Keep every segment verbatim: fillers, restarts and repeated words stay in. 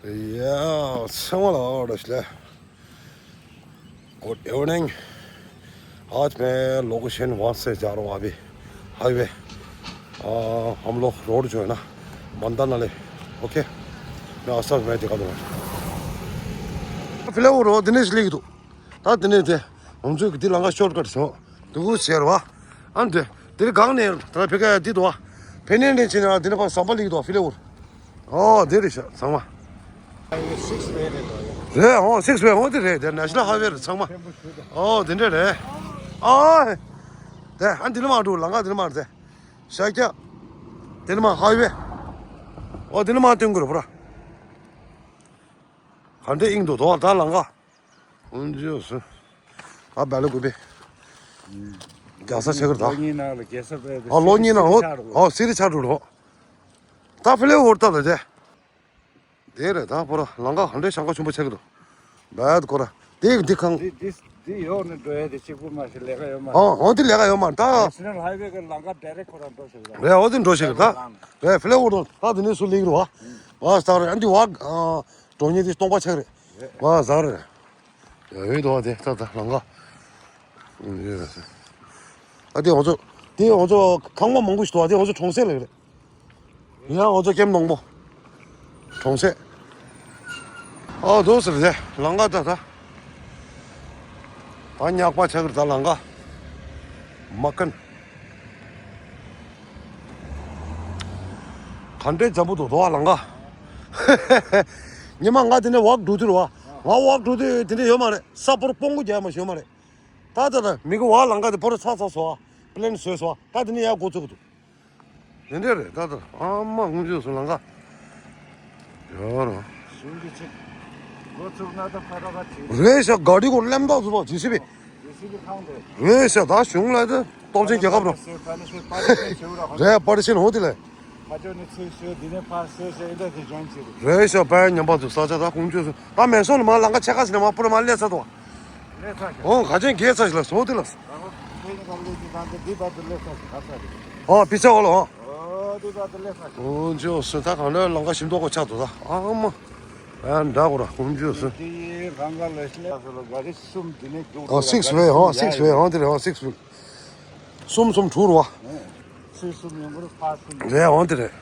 या, छामा ला और इसलिए। Good evening. आज मैं लोकेशन वहाँ से जा रहा हूँ अभी, हाईवे। आ, हम लोग रोड जो है ना, मंदा नाले। ओके, मैं आसपास मैं दिखा दूंगा। फ्लेवर हो दिनेश लिख दो। ता दिनेश दे। हम जो दिलांगा शॉर्टकट से। तू शेयर हुआ। अंत। तेरे गांव ने तेरा फेंका दी दो। फेने ने चिना दिन पर संभाल लिख दो फ्लेवर। ཨོ་དེ་རེད་ཤག་ཚང་མ། རེད། ཨོ་སིགས་ཝེ་ཨོ་དེ་རེད། དེ་ནེ་ཤ་ནལ་ཧའི་ཝེ་རེད་ཚང་མ། ཨོ་དེ་འདྲ་རེད། ཨོ་དེ་ནི་མ་འགྲོ། ལམ་ཁ་དེ་ནི་མ་རེད། ཤར་རྒྱག་དེ་ནི་མ་ཧའི་ཝེ། ཨོ་དེ་ནི་མ་སྟོན་དགོས་རེད་པ། ག་འདྲ་ཨིན་འདུག་དོ་ད་ལམ་ཁ། ཨོ་འཇིའོ་སུ། ཨ་བལ་ལ་གུ་པེ། རྒྱ་ས་ཆེ་གར་ད། ལོ་གཉིས་ནང་ལ་རྒྱལ་ས་པའི་ཨ་ལོ་གཉིས་ནང་ཨོ་ཨོ་སི་རི་ཆ་འགྲོ་རོ། ད་ཕི་ལེ་འོར་ད་ལ་དེ། དེ་རེད་ད་པོ་ར་ལམ་ཁ་ག་འདྲའི་ཞང་ཁ་ཆེན་པོ་ཆགས་ཀྱི་འདུག་བད་ཁོ་ར་དེ་འདི་ཁང་། འདི་འདི་འདི་ཡོག་ནས་འགྲོ་ཡ་དེ་གཅིག་པུ་མ་ཞིག་ལས་ཀ་ཡོད་མ་རེད། ཨོ་ཨོ་འདི་ལས་ཀ་ཡོད་མ་རེད་ད། ནེ་ཤ་ནལ་ཧའི་ཝེ་གི་ལམ་ཁ་ཌའི་རེག་ཁོ་རང་འགྲོ་ཞིག་རེད། རེད་ཨོ་འདི་འགྲོ་ཞིག་རེད་ད། རེད་ཕི་ལེ་འོ་འགྲོ་ད་དེ་ནས་སུ་ལེགས་རུ་བ། བ་སྟག་རེད་ཨ་འདི་བ། འགྲོ་ཉེ་དེ་སྟོང་པ་ཆགས་རེད། བ་ཟ་རེད། ཡ་ཡོད་དོ་བ་དེ་ད་ད་ལམ་ཁ། ཨ་དེ་ང་ཚོ་དེ་ང་ཚོ་ཁང་པ་མང་པོ་ཞིག་འདུག་བ་དེ་ང་ཚོ་གྲོང་གསེབ་ལ་རེད། ཡང་ང་ཚོ་ཀེམ་ནོང་པོ། གྲོང་གསེབ། ཨོ་དོ་ཟེར་ཟེ་ལམ་ཁ་ད་ད། ད་ཉག་པ་ཆགས་ཀྱི་རེད་ད་ལམ་ཁ། མ་ཀན། ག་འདྲའི་འཇམ་པོ་འདུག་དོ་བ་ལམ་ཁ། ཉི་མ་ང་དེ་ནས་ཝག་འགྲོ་དུས་རེད་བ། ང་ཝག་འགྲོ་དུས་དེ་འདྲ་ཡོད་མ་རེད། ས་སྤོར་སྤོང་གུ་རྒྱག་མ་ཞིག་ཡོད་མ་རེད། ད་ད་ད་མི་གི་བ་ལམ་ཁ་དེ་སྤོར་ཚ་ཚ་སོ་བ། པི་ལེན་བཟོས་སོ་བ། ད་དེ་ནས་ཡར་འགོ་བཙུགས་འདུག་དེ་འདྲ་རེད་ད་ད། ཨ་མ་དཀོན་མཆོག་གསུམ་ལམ་ཁ། ཡོད་རོ། གཞུང་གི་ཆེད། འགོ་ཚུགས་ན་ད་ཕ་ར་ག་ཆེ། རེད་ཤག་ག་རི་གོ་ལེམ་ཏོག་ཟུ་རོ་ཇེ་སི་བི། ཇེ་སི་བི་ཁང་དེ། རེད་ཤག་ད་གཞུང་ལ་ད་སྟོབས་ཆེན་རྒྱལ་ཁབ་རོ། རེད་པར་ཤིན་ཧོ་དེ་ལས། ཕ་ཅོ་ནི་ཚུལ་ཤོད་འདི་ནས་ཕར་སོས་སོས་ཨིན་ད་དེ་ཇོན་ཆེ་རེད། རེད་ཤག་པའི་ཉམས་པ་ཚོ་ས་ཆ་ད་དཀོན་མཆོག་གསུམ་ད་མེ་སོང་ལ་མ་ལམ་ཁ་ཆེ་ཁ་ཟིན་ན་མ་པུ་ར་མ་ལས་ས་དོ། ལས་ས་ཤག་ཨོ་ག་ཅན་རྒྱལ་ས་ཞིག་ལ་སོང་དེ་ལ། ཨོ་པི་ཆ་ཨོ་ལ་ཨོ། ཨོ་ཇོ་སུ་ད་གང་ལ་ལམ་ཁ་ཞིམ་མདོག་གོ་ཆགས་འདུག་ད་ཨ་མ། ཨ་འདྲ་གོ་ར་ཁོང་ཇོ་སུ། ཨོ་སིགས་ཝེ་ཨོ་སིགས་ཝེ་ཨོ་དེ་རེད་ཨོ་སིགས་ཝེ། གསུམ་གསུམ་དྲུག་རེད་བ། རེད་ཨོ་དེ་རེད།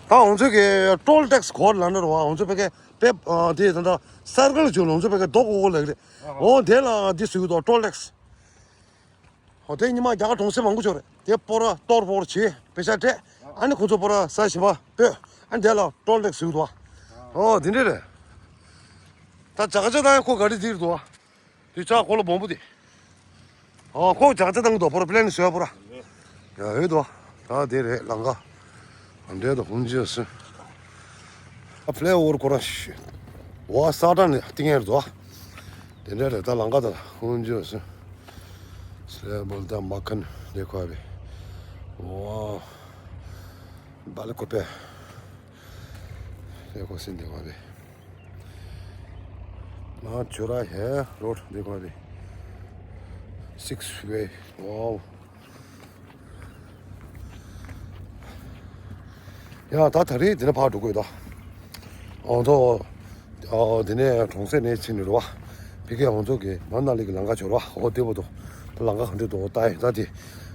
ད་ང་ཚོ་གི་ཊོལ་ཊེག་སི་གོ་ལ་ན་རེད་བ། ང་ཚོ་བེ་གེ་པེ་དེ་ད་ད་སར་ཀལ་ཅུ་ལ་ང་ཚོ་བེ་གེ་རྡོ་གོ་གོ་ལ་རེད། ཨོ་དེ་ལ་འདི་སུ་གི་དོ་ཊོལ་ཊེག་སི། ཨོ་དེ་ཉི་མ་རྒྱ་གར་གྲོང་གསེབ་མང་པོ་ཅིག་རེད། དེ་སྤོ་ར་གཏོར་སྤོ་ར་བྱེད་པེ་ཤ་སྤྲད། ཨ་ནི་ཁོ་ཚོ་སྤོ་ར་ས་ཞིམ་པ་སྤོས། ཨ་ནི་དེ་ལ་ཊོལ་ཊེག་སི་ཟེར་གི་འདུག་བ། ཨོ་དེ་འདྲས་རེད། ད་ཇག་ཇག་དང་ཁོ་ག་རེ་དེ་རེད་འདུག་བ། དེ་ཇག་ཁོ་ལ་སྦོམ་པོ་དེ། ཨོ་ཁོ་ཇག་ཇག་དང་གི་འདུག་སྤོ་ར་པི་ལེན་བཟོས་སྤོ་ར། ཡ་ཡོད་དོ། ད་དེ་རེད་ལམ་ཁ། འདྲེ་དང་ཧུན་ཅི་སི། ཨ་ཕི་ལེ་ཨོ་ཝར་ཁོ་རང་ཤི། ཝ་ས་ཏྲ་ནི་ཏིང་ཡར་དོ། དེ་འདྲ་རེད་ད་ལམ་ཁ་དང་ཧུན་ཅི་སི། སི་ལེ་བོལ་ད་མ་ཁན་དེ་ཁོ་བེ། ཝ། བ་ལི་ཁོ་པེ། དེ་ཁོ་སིན་དེ་ཁོ་བེ། ང་ཆུ་ར་ཧེ་རོད་དེ་ཁོ་བེ། སིགས་ཝེ། ཝའོ། ཡ་ད་ད་རེས་འདི་ནས་ཕར་འགྲོ་དགོས་ད། ཨང་ཐོ། ཨ་འདི་ནས་གྲོང་གསེབ་ནས་ཕྱིན་ནས་རེད་བ། ཕ་གིའི་ཨང་ཐོ་གི་མ་ན་ལི་གི་ལམ་ཁ་འབྱོར་བ། ཨོ་དེ་བོ་དོ། ལམ་ཁ་ག་འདྲ་འདུག་ལྟ་ཡིན་ད་དེ།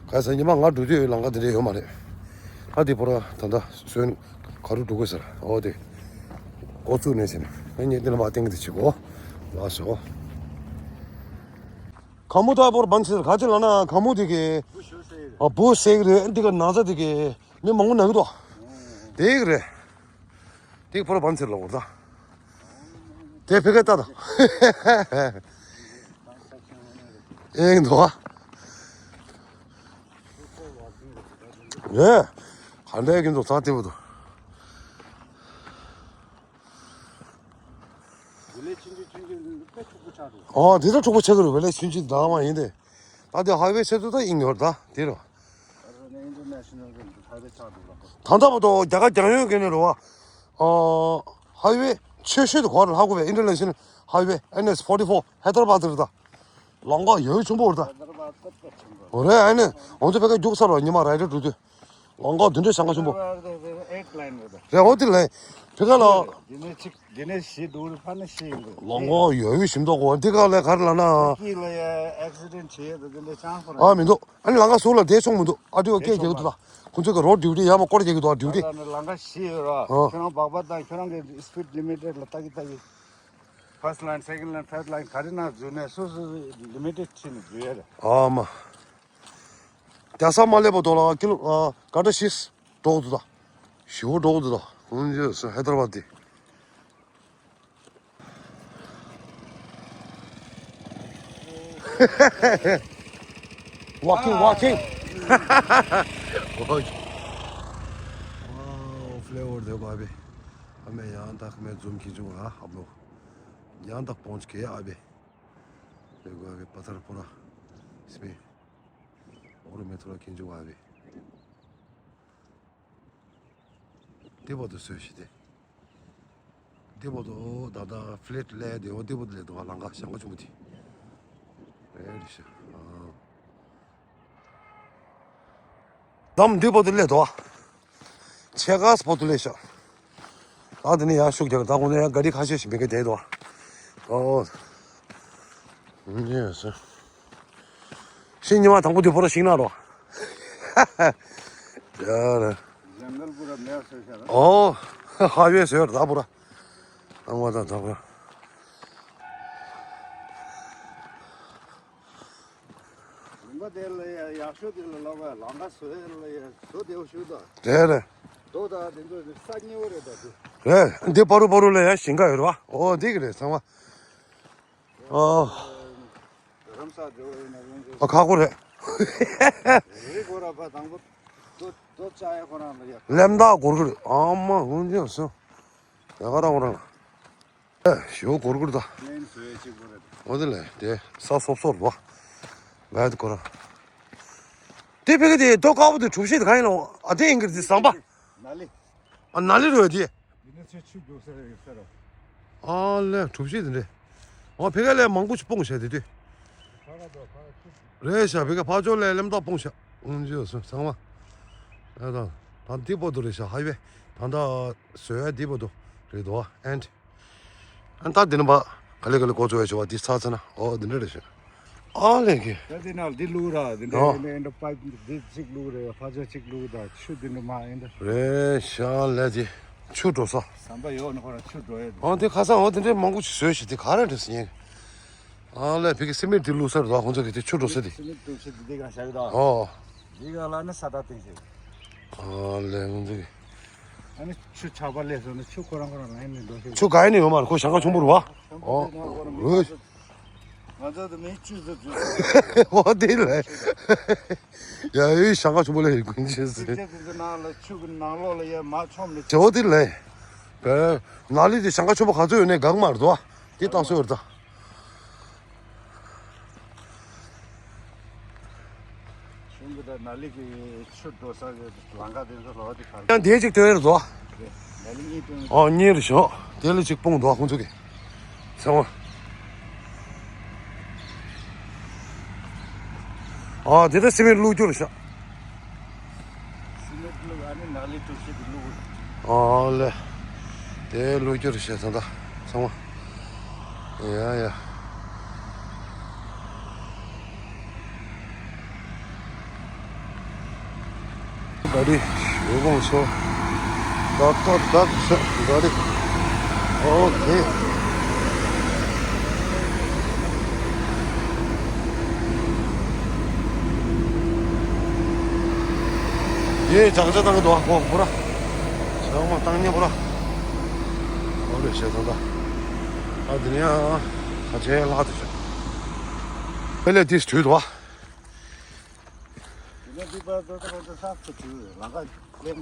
ག་ས་ཉི་མ་ང་འགྲོ་དུས་ལམ་ཁ་འདི་འདྲ་ཡོད་མ་རེད། ད་དེ་བོ་ར་ད་ད་སོན་ག་རུ་འགྲོ་དགོས་ཟེར་ཨོ་དེ། འགོ་བཙུགས་ནས་ཕྱིན་ནས་ངས་འདི་ནས་མར་ཏིང་གི་དེ་བྱེད་དགོས། ལགས་སོ། ཁ་མུ་ད་བོར་བན་ཆེ་ག་ཅི་ལ་ན་ཁ་མུ་དེ་གི། བུ་ཤེག་རེད་འདི་ག་ན་ཚ་དེ་གི་མི་མང་པོ་ན་གི་དོ། དེ་གི་རེད། དེ་གི་བོར་བན་ཆེ་ལ་བོར་ད། དེ་ཕི་ག་ད་ད། ཨེ་འདུག་ཨ། རེད། ག་འདྲ་གི་འདུག་ད་དེ་བོ་དོ། ཝེ་ལེ་ཆུང་ཆུང་ཆུང་ཆུང་དཔེ་ཕྱུག་པོ་ཆགས་འདུག་ཨོ་དེ་ད་ཕྱུག་པོ་ཆགས་ཀྱི་རེད། ཝེ་ལེ་ཆུང་ཆུང་འདྲ་མ་ཡིན་ཏེ། ད་དེ་ཧའི་ཝེ་ཆེ་ཚོ་ད་ཡིན་ཡོད་ད་དེ་རེད། ད་ལྟ་བར་དུ་རྒྱ་གར་རྒྱང་ཡོལ་གི་ནས་རེད་བ། ཨོ་ཧའི་ཝེ་ཆེ་ཤོས་དེ་གོ་རེད་ཧ་གོ་བས། ཨིན་ཊར་ནེ་ཤ་ནལ་ཧའི་ཝེ་ཨེན་ཨེཆ་ཕོར་ཊི་ཕོར་ཧེ་དར་བཱད་རེད་ད། ལམ་ཁ་ཡོད་ཆེན་པོ་རེད་ད། རེད་ཨ་ནི་ང་ཚོ་ཕ་གིར་རྒྱུགས་ཚར་བ་ཉི་མ་རེ་རེ་འགྲོ་དུས། ལམ་ཁ་འདི་འདྲའི་ཞེང་ཁ་ཆེན་པོ། རེད་ཨོ་དེ་ལས། ཕི་ག་ལ། འདི་ནས་གཅིག་འདི་ནས་བཞི་འདུག་ཕ་ནས་བཞི་ཡིན་འདུག་ལོ་ངོ་ཡོད་ཡོད་ཞིམ་མདོག་གོ་འདི་ག་ལས་ག་རེ་ལ་ན། ཀི་ལ་ཡ་ཨེག་སི་ཌེན་བྱེད་ཡས་འདུག་འདི་འདྲ་ཅང་ཁོ་ར། ཨ་མི་འདུག་ཨ་ནི་ལང་ཀ་ཟུར་ལ་དེ་སོང་མི་འདུག་ཨ་དེ་བ་སྐད་རྒྱག་གི་འདུག་ད་ཁོ་ཚོས་ཀྱི་རོ་ཌིའུ་ཊི་ཡ་མ་སྐོར་རྒྱག་གི་འདུག་ཨ་ཌིའུ་ཊི། ལ་ནི་ལང་ཀ་བཞི་ཡོད་ར། ཨ། ཁྱོད་རང་སྦག་སྦག་དང་ཁྱོད་རང་གི་སི་པིཌ་ལི་མི་ཊེཌ་ལ་ལྟ་གི་ལྟ་གི། ཕར་སི་ཊི་ལའིན་སེ་ཀེན་ཌི་ལའིན་ཐར་ཌི་ལའིན་ག་རེ་ན་འཛུལ་ནས་སོ་སོ་ལི་མི་ཊེཌ་ཁྲིད་ནས་འཛུལ་ཡ་རེད། ཨ་མ། རྒྱ་ས་མ་སླེབས་པ་དོ་ལ་ཀི་ལོ་ཨ་ག་འདྲ་ཞིག་འགྲོ་གི་འདུག་ད། ཞི་བོ་འགྲོ་གི་འདུག་ད། ཁོང་ཚོས་ཧེ་དར་བ་དེ། Walking, walking. Wow, flavor देखो अभी। हमें यहाँ तक मैं जूम खींचूंगा आप लोग। यहाँ तक पहुँच गए अभी। देखो अभी पत्थर पूरा इसमें। और मैं थोड़ा खींचूंगा अभी। འདི་བར་དུ་བཟོས་ཤིག་སྟེ། འདི་བར་དུ་ད་ལྟ་ཕི་ལེཊ་ལས་དེ་འོ་འདི་བར་དུ་ལས་འདུག་ལང་ཀ་ཞང་ཀ་ཆུང་མོ་དེ། རེད་ཤག་ཨ། འདམ་འདི་བར་དུ་ལས་འདུག་ཆེ་ག་སི་བར་དུ་ལས་ཤག་ད་དེ་ནས་ཡར་ཤུགས་རྒྱག་ད་དགོང་ནས་ཡང་ག་རི་ཁ་ཤས་ཤིག་མི་འགའ་བསྡད་འདུག་ཨོ། ཡིན་ཡོད་སོ། ཤིང་ཉི་མ་དང་པོ་དུས་བོར་ཤིང་ནག་རོ། ཡ་རེད། जंगल पूरा नया सोचा ना। ཨོ། ཧ་བེ་ཟེར་ད་པོ་ར། ཨ་མ་ད་ད་པོ་ར། རིམ་པ་དེ་ལ་ཡ་ཡག་ཤོས་དེ་ལ་ལབ་པ་ལང་ཀ་བཟོ་ཡ་ལ་ཡ་བཟོ་བདེ་བོ་ཞུ་ད། རེད་རེད། རྡོ་ད་དེ་ཚོ་ས་སྙི་བོ་རེད་ད་དེ། རེད་འདི་པ་རུ་པ་རུ་ལ་ཡ་ཞིང་ཁ་ཡོད་རེད་བ། ཨོ་འདི་གི་རེད་ཚང་མ། ཨོ། རམ་ས་འགྲོ་ཡིན་ན་ཡོང་ཨ་ཁག་པོ་རེད། རི་སྐོར་ར་ཕ་དང་པོ་ཏོ་ཏོ་ཅ་ཡ་ཁོ་རང་ལ་ཡ། ལེམ་ད་སྒོར་གི་རེད་ཨ་མ་ཧུན་ཅང་སོ། ཡ་ག་རང་ཁོ་རང་ལ། ཨེ་ཞོ་སྒོར་གི་རེད་ད། ལེན་བཟོས་གཅིག་པོ་རེད། འོ་དེ་ལས་དེ་ས་སོབ་སོབ་རེད་བ། བད་ཁོ་རང་། དེ་ཕ་གི་དེ་ཏོ་དཀར་པོ་དེ་གྲུ་བཞི་དེ་གང་ཡིན་ལ་ཨ་དེ་ཡིན་གི་རེད་དེ་ཟམ་པ། ན་ལི། ཨ་ན་ལི་རེད་དེ། འདི་ནས་ཚེ་ཆུ་འགྲོ་ས་རེད་ས་རོ། ཨ་ལས་གྲུ་བཞི་དེ་འདྲས། ཨོ་ཕ་གི་ལས་མང་པོ་ཞིག་སྤུངས་བྱས་དེ་དུས། ཕ་ག་དོ་ཕ་ག་ཆུ། རེད་ཤག་ཕ་གི་ཕ་ཅོ་ལས་ལེམ་ཏག་སྤུངས་ཤག་ཨུན་ཇི་སོ་ཚང་མ། ཨ་ད་ད་འདི་པོ་དུ་རེད་ཤག་ཧའི་ཝེ། ད་ད་བཟོས་ཡ་འདི་པོ་དུ་རེད་དོ་ཨན། ཨན་ད་འདི་ནི་བ། ག་ལེ་ག་ལེ་གོ་ཚོ་ཡ་ཆུ་བ་འདི་ཚ་ཚ་ན་ཨོ་འདི་འདྲ་རེད་ཤག་ཨ་ལས་ཀྱི། ད་འདི་ནང་འདི་བླུགས་ར་འདི་འདྲ་ཨོ། འདི་འདྲ་པའིབ་འདི་གཅིག་བླུགས་ར་ཕ་ཆོ་གཅིག་བླུགས་ད་ཆུ་འདི་འདྲ་མ་ཡིན་ད། རེད་ཤག་ལས་ཀྱི། ཆུ་འགྲོ་ས། ཟམ་པ་ཡོད་ན་ཁོ་རང་ཆུ་འགྲོ་ཡས་འདུག་ཨོ་འདི་ཁ་སང་ཨོ་འདི་འདྲའི་མང་པོ་ཞིག་བཟོས་ཤག་འདི་ག་རེ་འདྲ་ཟེར་ཡིན། ཨ་ལས་ཕ་གི་སི་མིད་འདི་བླུགས་ས་རེད་ད་ཁོང་ཚོ་གི་དེ་ཆུ་འགྲོ་ས་དེ། སི་མིད་བླུགས་ས་དེ་འདི་ག་བཞག་གི་ད། ཨོ། འདི་ག་ལ་ནི་ས་ད་སྟེང་ཞིག་ཨ་ལས་ཁོང་ཚོ་གི། ཨ་ནི་ཆུ་ཆག་པ་ལས་སོང་ནི་ཆུ་ཁོ་རང་ཁོ་རང་ལ་ཡིན་ནི་འགྲོ་ཤེས། ཆུ་ག་ཡིན་ནི་ཡོད་མ་རེད་ཁོ་ཞང་ཁ་ཆུང་པོ་རེད་བ། ཆུང་པོ་ཨོ། དེ་ནང་ཁོ་རང་མི་ཨོ། ང་ཚོ་ང་ཚོ་དེ་མི་ཆུ་ཚོ་འཛུལ་ཨོ་དེ་ལས། ཡ་ཡོད་ཞང་ཁ་ཆུང་པོ་ལས་ཡོད་ཀུན་ཆེ་ཟེར། དེ་ཚོ་ནང་ལ་ཆུ་གི་ནང་ལོགས་ལ་ཡ་མ་མཆོངས་ནི། ཇོ་དེ་ལས། བས། ན་ལི་དེ་ཞང་ཁ་ཆུང་པོ་ག་ཚོད་ཡོད་ནས་འགག་མ་རེད་དོ། དེ་བཏང་སྲོལ་ཡོད་རེད་ད། ཆུང་གི་ད་ན་ལི་གི་ཆུ་འགྲོ་ས་གི་ལམ་ཁ་དེ་ཚོ་ལོག་དེ་གར། ཡང་དེ་གཅིག་སྟོན་ཡོད་རེད་དོ། ན་ལི་གཉིས་སྟོན། ཨོ་གཉིས་རེད་ཤག་དེ་ལ་གཅིག་སྤུངས་འདུག་ཁོང་ཚོ་གི། ཚང་མ། ཨ་དེ་ད་སི་མེན་བླུགས་རྒྱུ་རེད་ཤག་སི་མེན་བླུགས་ཨ་ནི་ན་ལི་གྲུ་བཞི་དེ་བླུགས། ཨ་ལེ། དེ་བླུགས་རྒྱུ་རེད་ཤག་ད་ད་ཚང་མ། ཡ་ཡ། गाड़ी शुरू सो। डॉक्टर डॉक्टर गाड़ी। ओके। ये चांगचा तंग दो को पूरा। चांगमा तंग ने पूरा। और से तो दा। आ दुनिया अच्छे हालात है। पहले दिस ठुट हुआ। ཡིན་ན་འདི་པར་ཏོ་ཏོ་ཏོ་ས་ཁུ་ཆུ་ལང་ཀ་པླེན་རེད།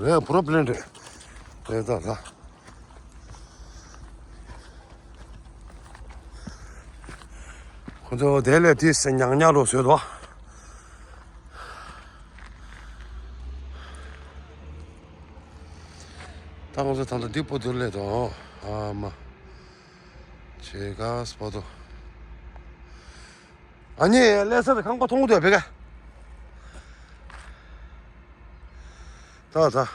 རེད་པུ་རོ་པླེན་རེད། རེད་ད་ད། ཁོ་ཚོ་དེ་ལས་དེ་སེ་ཉག་ཉག་རོ་བཟོས་དོ། ད་ང་ཚོ་ད་ལྟ་འདི་པོ་དུ་ལས་དོ། ཨ་མ། ཆེ་ག་སྤོ་དོ། ཨ་ནི་ལས་ས་དེ་ཁང་པ་མཐོང་གི་འདུག་བེ་ག་ད་ད།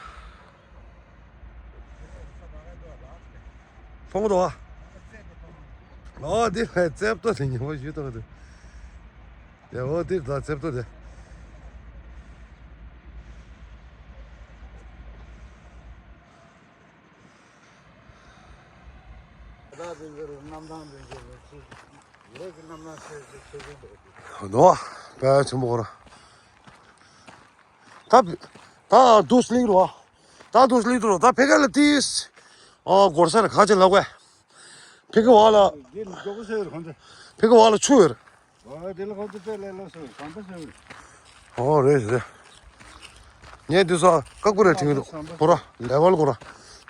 ཕོང་དོ། ཨོ་འདི་ལ་རྩེབ་ཏོ་དེ་ཉི་མ་ཞུ་ཏོ་དེ། དེ་ཨོ་འདི་ད་རྩེབ་ཏོ་དེ། ར་དེ་གི་རུ་གནམ་ཐང་དེ་གི་རུ་ཆུ་ལས་ཀྱི་གནམ་ཐང་ཆེ་ཆེ་ཆེ་ཆེ་འདུག་དོ། དཔེ་ཆེན་པོ་གོ་ར། ད་ད་དུ་སླེབས་རོ། ད་དུ་སླེབས་རོ། ད་ཕེ་ཁ་ལ་ཏིས། ཨོ་སྒོར་སར་ཁ་ཆེ་ལ་གོ། ཕེ་ཁ་བ་ལ། འདི་མགྱོགས་པོ་སེ་ཡོད་ཁོང་ཚོ། ཕེ་ཁ་བ་ལ་ཆུ་ཡོད། ཨོ་དེ་ལ་ཁོང་ཚོ་དཔེ་ལས་ལོ་སེ་ཡོད་གང་པོ་སེ་ཡོད། ཨོ་རེད་རེད། ངས་འདི་ཚོ་ཀག་པོ་རེ་ཁྲིད་གི་འདུག་གོ་ར་ལེ་ཝལ་གོ་ར།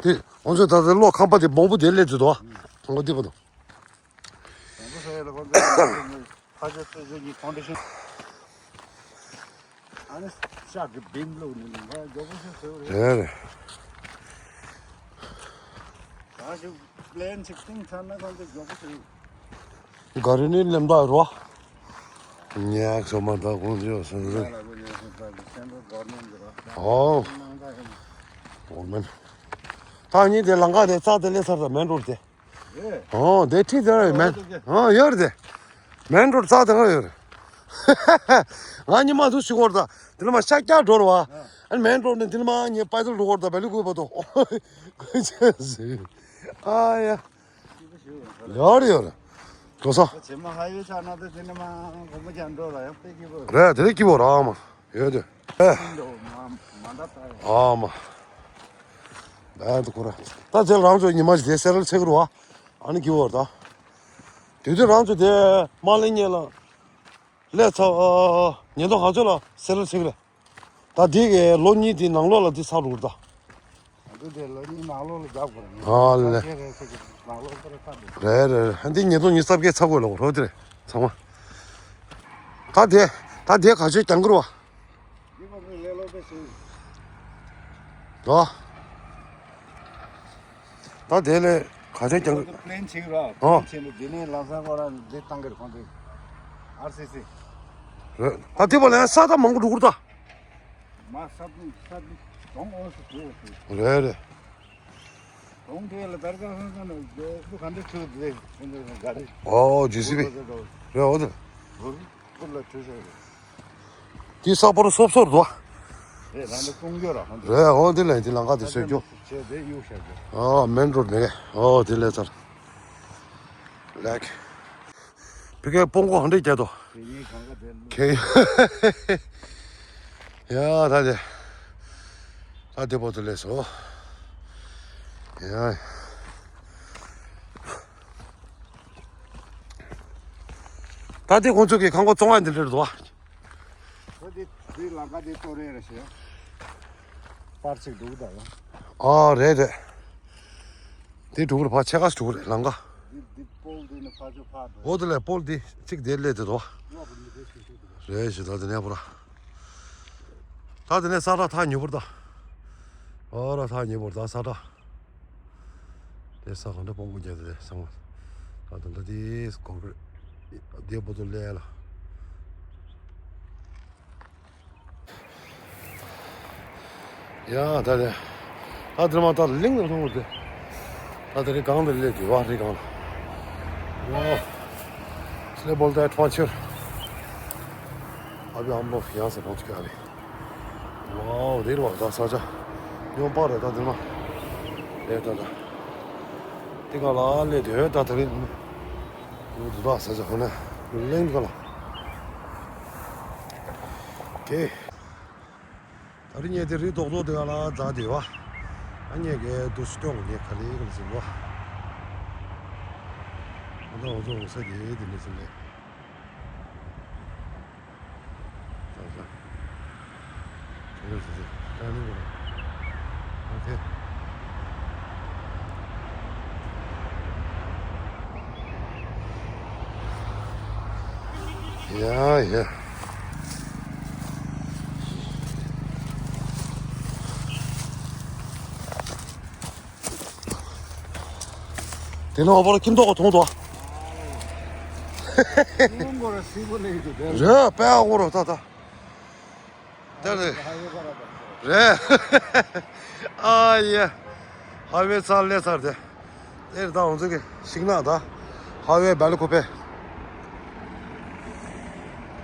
དེ་ཁོང་ཚོ་ད་ལྟ་གློག་ཁང་པ་དེ་སྦོམ་པོ་དེ་སླེབས་ཚུལ་འདུག་ཨ་ཁོང་ཚོ་འདི་པ་འདུག་རེད་རེད། ག་རེ་ནི་ལེམ་ད་རོ། ཉག་སོ་མ་ད་ཁོང་ཚོ་སོང་ཟེར། ཨོ། ཨོ་མན། ད་ཉིན་དེ་ལང་ཀ་དེ་རྩ་དེ་ལས་ཚར་ད་མེན་རོ་དེ། ཨོ་དེ་ཁྲིད་དེ་རེད་མེན། ཨོ་ཡོད་རེད་དེ། མེན་རོ་རྩ་དེ་ང་ཡོད་རེད། ང་ཉི་མ་དུ་ཞིག་བོར་ད་དེ་ལ་མ་ཤ་སྐྱ་འགྲོ་ར་བ། ཨ་མེན་རོ་ནས་དེ་ལ་མ་ཉེ་པའི་དུ་འགྲོ་བོར་ད་བེ་ལུ་ཀུ་བ་དོ། ཨ་ཡ། ཡོད་རེད་ཡོད་རེད། འགྲོ་ས། རྗེས་མ་ཧ་ཡོད་ཆགས་ན་དེ་དེ་ནས་མ་དགོང་མོ་ཀྱང་འགྲོ་ལ་ཡང་དཔེ་སྐྱིད་པོ་རེད། རེད་དེ་རིང་སྐྱིད་པོ་རང་མ་ཡོད་དེ། ཨེ། ཤིང་འགྲོ་མ་མ་འདྲ་ལྟ་ཡོད། ཨ་མ། ཨ་དེ་ཁོ་ར། ད་དེ་རང་ཚོ་ཉི་མ་ཞིག་དེ་སེ་རལ་ཚེག་རུ་བ། ཨ་ནི་སྐྱིད་པོ་རེད་ད། དེ་དུས་རང་ཚོ་དེ་མ་ལེ་ཉེ་ལ། ལས་ཚ། ཉེན་རྟོག་ག་ཚོད་ལ་སེ་རལ་ཚེག་རེད། ད་འདི་གི་ལོ་གཉིས་དེ་ནང་ལོགས་ལ་འདི་ཚར་འགྲོ་གི་རེད་ད། ང་ཚོ་དེ་ལོ་གཉིས་ནང་ལོགས་ལ་རྒྱག་དགོས་རེད། ཨ་ལེ། ཚར་རེད་ཟེར་གི་ནང་ལོགས་ཚར་རེད་ཚར་འགྲོ། རེད་རེད་རེད། འདི་ཉིས་སྟོང་ཉི་ཤུ་རྩ་བརྒྱད་ཚར་དགོས་ལ་རོ་དེ་རེད་ཚང་མ། ད་དེ་ད་དེ་ག་ཚོད་ཀྱང་གི་རོ། འདི་མ་ཚོ་ལས་ལོ་དེ་ཞུ། རོ། ད་དེ་ལས་ག་ཚོད་ཀྱང་གི། པི་ལེན་ཆེ་གི་ར། ཨོ། པི་ལེན་ཆེ་ལ་དེ་ནས་ལམ་སང་ཁོ་རང་འདི་བཏང་གི་རེད་ཁོང་ཚོས། ཨར་སི་སི། རེད་ད་དེ་བ་ལ་ས་ད་མང་པོ་འགྲོ་གི་རེད་ད། མ་ས་བུ་ས་བུ་གྲོང་ཨོ་སི་བུ་ཨོ་སི། རེད་རེད། གྲོང་དེ་ལ་དར་ཁ་ཧང་ཁ་ན་རྒྱོ་བུ་ག་འདྲ་ཁྲུ་དེ་ཁོང་ཚོ་ག་རེ། ཨོ་ཇི་སི་བི། རེད་ཨོ་དེ། བུ་བུ་ལ་ཁྲུ་ས་རེད། དེ་ས་པོ་ར་སོབ་སོབ་རེད་དོ། རེད་ལ་འདི་གཏོང་རྒྱུ་ར་ཧང་དེ། རེད་ཨོ་དེ་ལ་དེ་ལང་ཀ་དེ་སོད་རྒྱུ། ཆེ་དེ་གཡུག་བཞག་རྒྱུ། ཨོ་མེན་རོ་ཌི་མེད་གི་ཨོ་དེ་ལས་ཚར། ལེགས། ཕི་ཀའི་སྤོང་གོ་ཧང་འདྲེ་རྒྱ་དོ། དེ་ཡིན་གང་ག་དེ་ལུ། ཁེ། ཡ་ད་དེ། ད་དེ་པོ་དེ་ལས་སོ། ཡ། ད་དེ་ཁོང་ཚོ་གི་ཁང་པ་བཙོང་བ་འདི་འདྲ་རེད་དོ། ཁོ་དེ་དེ་ལང་ཀ་དེ་གཏོར་རེ་རེ་ཞེས། པར་ཅིག་འདུག་ད་ཡང་། ཨ་རེད་རེད། དེ་འགྲོ་གི་རེད་ཕ་ཆེ་ཁ་འགྲོ་གི་རེད་ལང་ཀ། འདི་འདི་པོལ་དེ་ནི་ཕ་ཚོ་ཕ་འགྲོ། འོ་དེ་ལས་པོལ་དེ་གཅིག་དེ་སླེབས་དེ་དོ། རེད་ཞེས་ད་དེ་ནས་པོ་ར། ད་དེ་ནས་ས་ཁྲ་ཐག་ཉེ་པོ་རེད་ད། ཨོ་ར་ཐག་ཉེ་པོ་རེད་ད་ས་ཁྲ། དེ་ས་གང་འདྲ་སྤོང་པོ་རྒྱག་དེ་སང་བ། ད་དེ་འདྲ་དེ་གོང་གི་དེ་པོ་ཏོ་ལས་ལ། ཡ་ད་དེ། ད་དེ་མ་ད་གླིང་ལ་མཐོང་གི་དེ། ད་དེ་རི་སྒང་ལ་སླེབས་དེ་བ་རི་སྒང་ལ། ཡ། སླེ་བོལ་ཏའི་ཁྲོ་ཆེར། ཨ་བི་ཨམ་ལོ་ཡང་ས་གོང་ཆུ་ཀ་ལི། ཝའོ་རི་རུ་བ་ད་ས་ཆ། ཡོང་པ་རེད་ད་དེ་མ། རེད་ད་ད། དེ་ག་ལ་སླེབས་དེ་ད་དེ་རི། ཡོད་དུ་ད་ས་ཆ་ཧོ་ན། གླིང་ག་ལ། ཀེ། ད་རིང་ངས་དེ་རི་རྡོག་རྡོག་དེ་ག་ལ་འཛེགས་དེ་བ། ཨ་ངས་གའི་དུ་སུ་སྐྱོང་ངས་ག་ལེ་ག་ལེ་ཟིན་བ། ཨ་ད་འོ་ཚོ་འོ་ས་དེ་དེ་ནས་ཟིན་ལེ། ད་ད། དེ་ནས་ཟིན་ཟིན་ད་ནི་ག་ལ། ཨ་ཁེ། ཡ་ཡ། དེ་ནས་འོ་བར་ཁྱིམ་ཐོག་ག་མཐོང་དོ། རེད་པས་ཨ་འོ་རོ་ད་ད། དེ་རེད། རེད། ཨ་ཡེ། ཧ་ཝེ་ཚར་ལས་ཚར་དེ། དེར་ད་ང་ཚོ་གི་ཤིང་ནགས་ད་ཧ་ཝེ་སྦེལ་ཀོབ་པེ།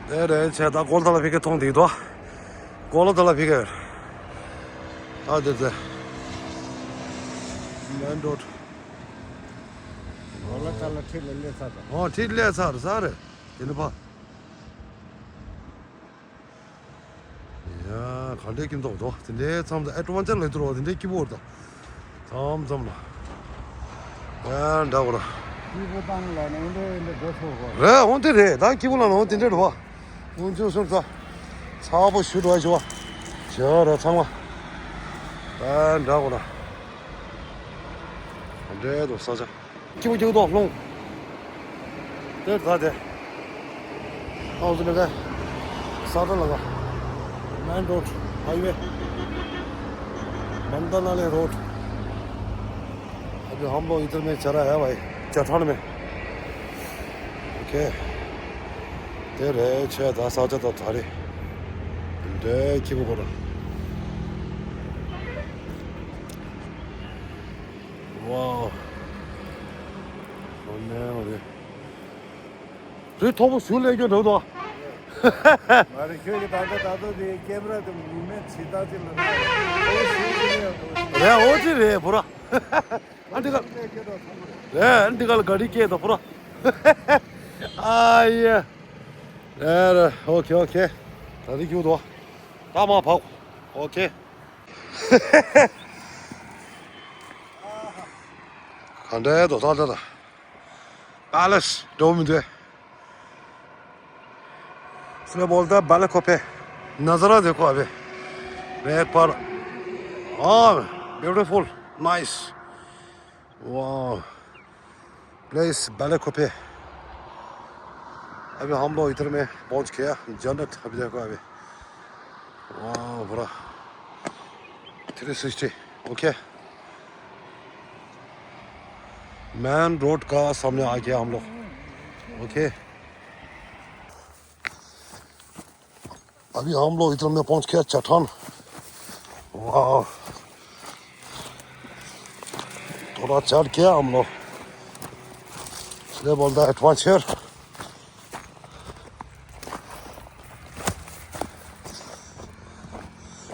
དེ་རེད་བྱས་ད་གོ་ལ་ད་ལ་ཕི་ཀེ་མཐོང་དེ་དོ། གོ་ལ་ད་ལ་ཕི་ཀེ། ད་དེ་དེ། མེན་རོཌ། གོ་ལ་ད་ལ་ཁྲིད་ལ་སླེབས་ཚར་དང་། ཨོ་ཁྲིད་སླེབས་ཚར་ས་རེད། དེ་ནི་ཕ། ཡ། ག་འདྲའི་སྐྱིད་མདོག་འདུག་དེ་འདྲའི་མཚམས་དུ་ཨེ་ཊི་ཝེན་ཅར་ལ་ཐུར་བ་དེ་འདྲའི་སྐྱིད་པོ་འདུག་མཚམས་མཚམས་ལ། ཡ་འདྲ་བོ་ལ། སྐྱིད་པོ་བཏང་ལ་ནི་འདྲ་འདྲ་འགྲོ་ཐུབ་གོ། རེད་འོང་དེ་རེད་ད་སྐྱིད་པོ་ལ་ནི་འོང་དེ་འདྲ་རེད་བ། འོང་ཚུར་སོང་ཙང་། ཚ་པོ་ཞུ་འགྲོ་ཞུ་བ། བྱེད་ར་ཚང་མ། ཡ་འདྲ་བོ་ལ། འདྲ་འདུག་ས་ཆ། སྐྱིད་པོ་སྐྱིད་པོ་འདུག་ལྷུང་། དེར་ད་དེ། ཨའོ་ཟི་ནི་ག་ས་ཏ་ལ་ག་མེན་རོཌ། ཧ་ཝེ། མན་ད་ན་ལི་རོཌ། ابھی ہم لوگ ادھر میں چڑھا ہے بھائی، چٹان میں۔ اوکے۔ དེ་རེད་བྱས་ད་ས་ཆ་ད་ད་རེད། འདྲ་སྐྱིད་པོ་གོ་ར། ཝའོ། ཨོ་ནེ་ཨོ་རེད། རི་མཐོ་པོ་ཞུ་ལས་སྐྱོ་འགྲོ་དོ། མ་རེད་ཁྱོད་ཀྱི་ད་ལྟ་ད་ལྟ་དེ་ཀེམ་ར་དེ་མུ་མེན་ཇི་ལྟར་ཅིག་ལ་ན། མཐོ་པོ་ཞུ་ཅིག་ལས་འགྲོ། རེད་འོ་ཅི་རེད་བུ་ར། ཨ་འདི་ག་ལས་སྐྱོ་དོ་ཚང་མ་རེད། རེད་ཨ་འདི་ག་ལ་ག་རི་སྐྱེས་དོ་བུ་ར། ཨ་ཡེ། རེད་རེད་ཨོ་ཁེ་ཨོ་ཁེ། ད་རི་སྐྱོ་དོ། ད་མ་བག་ཨོ་ཁེ། ག་འདྲའི་དོ་ད་ད་ད། པ་ལེ་སི་འགྲོ་མི་འདོད། इसमें बोलता है बालक को पे नजारा देखो अभी। रेत पर। हाँ, ब्यूटीफुल, नाइस। वाह। प्लेस बालक को पे। अभी हम लोग इधर में पहुंच गया। जन्नत अभी देखो अभी। वाह, पूरा three sixty. Okay. Main road का सामने आ गया हम लोग। ओके। अभी हम लोग इधर में पहुंच गया चट्टान। वाह। थोड़ा चढ़ गया हम लोग। इसलिए बोलता है एडवेंचर।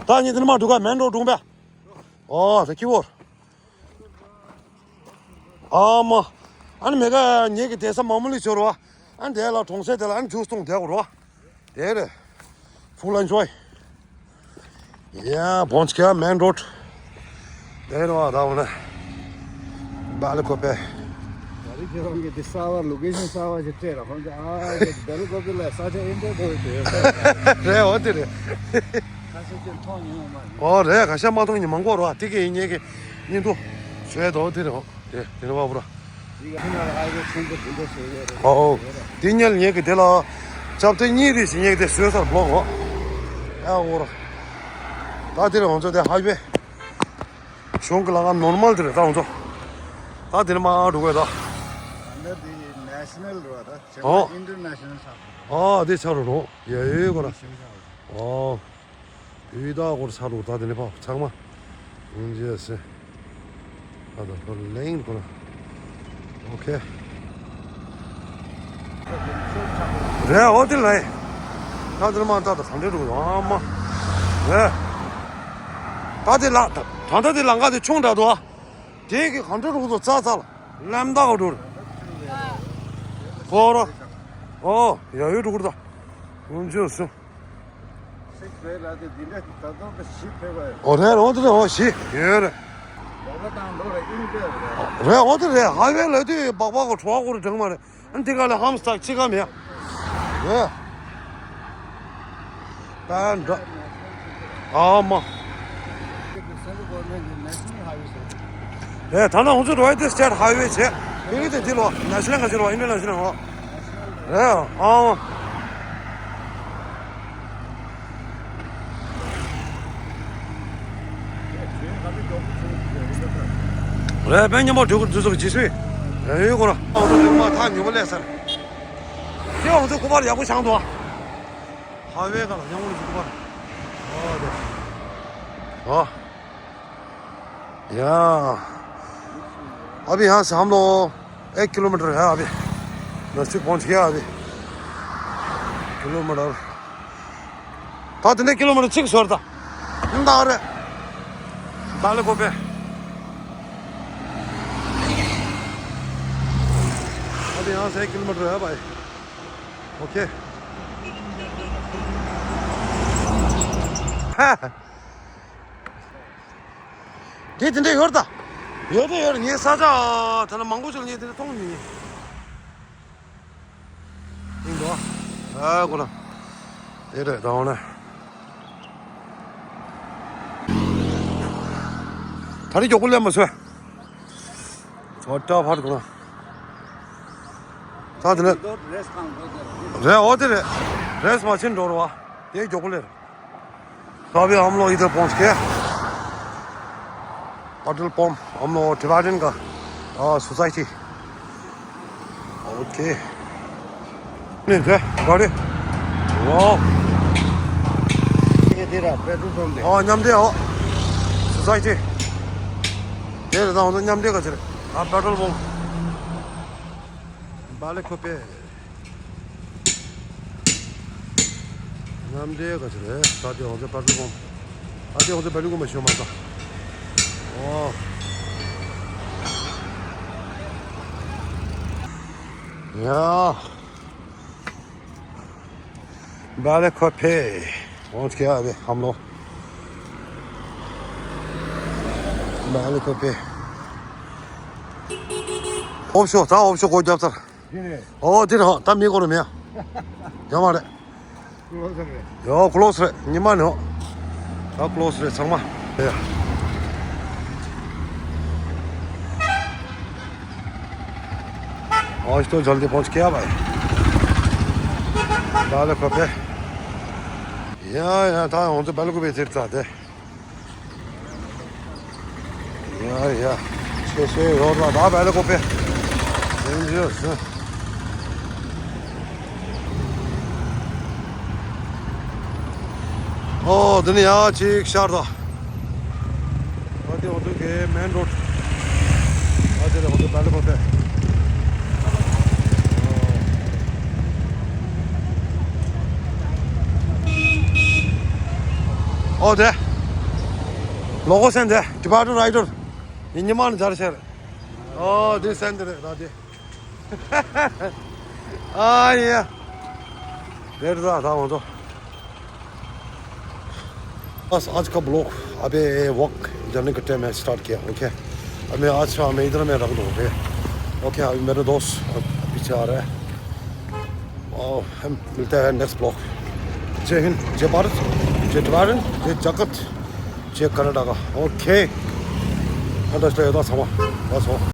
ད་ཉིན་དེ་ནི་མ་འགྲོ་ག་མེན་རོ་སྒྲུང་པས། ཨོ་ད་སྐྱིད་པོ། ཨ་མ། ཨ་ནི་མེ་ག་ཉེ་གི་དེ་ས་མ་མུ་ལི་ཤོར་བ། ཨ་ནི་དེ་ལ་གྲོང་གསེབ་དེ་ལ་ཨ་ནི་ཇུས་འཐུང་བསྡད་དགོས་རེད་བ། དེ་རེད། Full enjoy. Yeah, पहुंच गया मेन रोड. དེ་རེད་བ་ད་འོ་ན། बालक को पे. ད་རེས་ཁྱེད་རང་གིས་འདི་གསར་བ་ལོ་ཀེ་ཤན་གསར་བ་ཞིག་སྤྲད་ར་ཁོང་ཚོ་ཨ་ཀྱེ་སྦེལ་ཀོབ་ལ་ས་ཆ་ཨེ་འདྲ་འགྲོ་ཡི་དེ་ཡོད་ས་རེད། རེད་འོ་དེ་རེད། ཁ་ཤས་ཀྱིས་མཐོང་མྱོང་ཡོད་མ་རེད། ཨོ་རེད་ཁ་ཤས་མ་མཐོང་མྱོང་མང་པོ་རེད་བ་དེ་གས་ཡིན་ངེད་ཀྱི་སྙིང་དུ་བཟོས་འདུག་དེ་རེད་འོ་དེ་དེ་རེད་བ་བུ་ར། འདི་ག་ཕྱི་ནང་ལ་ཧའི་ཝེ་ཆེན་པོ་འདི་འདྲ་བཟོས་ཡོད་རེད། ཨོ་དེ་ཉལ་ངེད་ཀྱི་དེ་ལ་ཅབ་ཏེ་གཉིས་རེད་ཞིག་ངེད་ཀྱི་དེ་བཟོས་ཚར་བློག་འོ་ཨ་འོ་ར། ད་དེ་རེད་ང་ཚོ་དེ་ཧའི་ཝེ། གཞུང་གི་ལམ་ཁ་ནོར་མལ་དེ་རེད་ད་ང་ཚོ། ད་དེ་ནས་མར་འགྲོ་དགོས་ད། ད་འདི་ནེ་ཤ་ནལ་རེད་བ་ད། ཨོ། ཨིན་ཊར་ནེ་ཤ་ནལ་ས། ཨོ་དེ་ཆ་རུ་རོ། ཡ་ཡོད་གོ་ར། ཨོ། བོད་ད་གོ་ར་ཆ་རུ་ད་དེ་ནས་ཕ་ཚང་མ། ཨུན་ཇེ་སེ། ད་ད་ཁོ་ལེང་གོ་ར། ཨོ་ཁེ། རེད་འོ་དེ་ལ། ད་དེ་ནས་མར་ད་ད་གང་འདྲ་འགྲོ་གི་ཨ་མ། རེད། ད་དེ་ལ་ད་ད་ད་དེ་ལམ་ཁ་དེ་ཆུང་དྲགས་འདུག་ཨ། དེ་གི་གང་འདྲ་རུ་དུ་ཙ་ཙ་ལ་ལམ་དག་འགྲོ་རུ། ཧོ་ར། ཨོ་ཡ་ཡོད་འགྲོ་གི་རུ་ད། ཨུན་ཇོ་སུ། སིག་བེ་ལ་དེ་འདི་འདྲ་ད་དུང་གི་ཞིབ་ཕེབས་པ་ཡོད། ཨོ་རེད་ཨོ་དེ་རེད་ཨོ་ཞི་ཡོད་རེད། ལོ་ལ་དང་ལོ་ལ་ཨིན་ཏེ་རེད། རེད་ཨོ་དེ་རེད་ཧ་ཝེ་ལ་དུས་སྦག་སྦག་གོ་གྲོགས་གོ་རུ་དྲང་མ་རེད། ཨ་འདི་ག་ལ་ཧམ་སྟག་ཅི་ག་མེད། རེད། པན་འདྲ། ཨ་མ། རེད་ད་ནང་ཧུ་ཚུ་རོ་ཡ་དི་སི་ཊེཊ་ཧའི་ཝེ་བྱས། མི་གི་དེ་འདི་ལོ་ནེ་ཤ་ནལ་ག་ཅི་རོ་ཨིན་ཊར་ནེ་ཤ་ནལ་རོ། རེད་ཨ་མ། རེད་པན་མཉམ་པོ་འགྲོ་གི་འདུག་ཟེར་གྱི་སུས། རེད་ཡོད་གོ་ར། ཨ་ཧུ་ཚུ་མ་ཐག་ཉུང་པོ་ལས་ཟེར། ཁྱེད་ཨ་ཧུ་ཚུ་སྐུ་པར་ཡག་པོ་བྱང་འདུག་ཨ། ཧ་ཝེ་ག་ལ་ཡང་འུ་ཚུ་གུ་པར། ཨོ་དེ། ཨོ། ཡ། अभी यहाँ से हम लोग एक किलोमीटर है अभी। नजदीक पहुँच गया अभी। किलोमीटर। ད་དེ་ནས་ཀི་ལོ་མི་ཊར་གཅིག་ཤོར་ད། འདི་ད་རེད། बालेकोपे। अभी यहाँ से एक किलोमीटर है भाई। ओके। དེ་དེ་འདྲ་ཡོད་ད། ཡོད་དེ་ཡོད། ངའི་ས་ཆ་ད་ལ་མང་པོ་ཅིག་ངས་དེ་འདྲ་མཐོང་མྱོང་། ཡིན་འདུག་ཨ་གོ་ལ། དེ་རེད་ད་འོ་ན། ད་རེས་མགྱོགས་པོ་སླེབས་མ་སོང་། ཚོ་ཏྲ་ཕར་གོ་ལ། ད་དེ་ནས། རེད་འོ་དེ་རེད། རེས་མ་ཕྱིན་འགྲོ་རུ་བ། དེ་མགྱོགས་པོ་སླེབས། तो अभी हम लोग इधर पहुंच गए। पेट्रोल पंप, हम लोग टिबेटन का, आ, सोसाइटी। ओके। नहीं थे, गाड़ी। वाह। ये तेरा पेट्रोल पंप है। हाँ, ཉམས་བདེ། ཨོ། སོ་སའི་ཊི། དེ་རེད་ད། ང་ཚོ་མཉམ་འབྲེལ་ག་ཚོད་རེད། ཨ། पेट्रोल पंप। बालेकोपे། མཉམ་འབྲེལ་ག་ཚོད་རེད། ད་དེ་ང་ཚོ་पेट्रोल पंप། ད་དེ་ང་ཚོ་बालेकोपे་མ་ཤོད་མ་ད། ཨོ། ཡ། बालेकोपे पहुंच गया अभी हम लोग। बालेकोपे। ཨོབ་ཤོ། ད་ཨོབ་ཤོ་སྒོ་བརྒྱབ་ཚར། འདི་རེད། ཨོ་འདི་རེད། ད་མི་སྒོ་རུ་མེད། ཡོད་མ་རེད། ཀློ་སི་རེད། ཡོ། ཀློ་སི་རེད། ཉི་མ་ནི་ཨོ། ད་ཀློ་སི་རེད་ཚང་མ། ཡ། आज तो जल्दी पहुंच गया भाई। बालेकोपे। या, या, था, हम तो बालेकोपे सिर्फ था थे। या, या। छः सौ और रहा था बालेकोपे। Dangerous, हाँ। ཨོ། འདི་ནི་ཡ་གཅིག་ཤར་ད། ཨ་དེ་འོ་དུ་གེ་མེན་རོ་ཌི། ཨ་དེ་རེད་འོ་དུ་བེ་ལི་ཀོ་ཕེ། ཨོ་དེ། ལོ་གོ་སན་དེ་ཏི་བེ་ཊན་རའི་ཌར། ཡིན་ཉི་མ་ནི་འཇར་ཤར། ཨོ་དེ་སན་དེ་རེད་ད་དེ། ཨ་ཡ། དེར་ད་ད་འོང་དོ། बस आज का ब्लॉग अभी वॉक जर्नी के टाइम में स्टार्ट किया। ओके। अब मैं आज शाम में इधर में रख दूँ। ओके। ओके, अभी मेरे दोस्त पीछे आ रहे हैं। और हम मिलते हैं नेक्स्ट ब्लॉग। जय हिंद, जय भारत, जय टिबेटन, जय जगत, जय कर्नाटका। ओके। अंडरस्टैंड था समा। बस हो।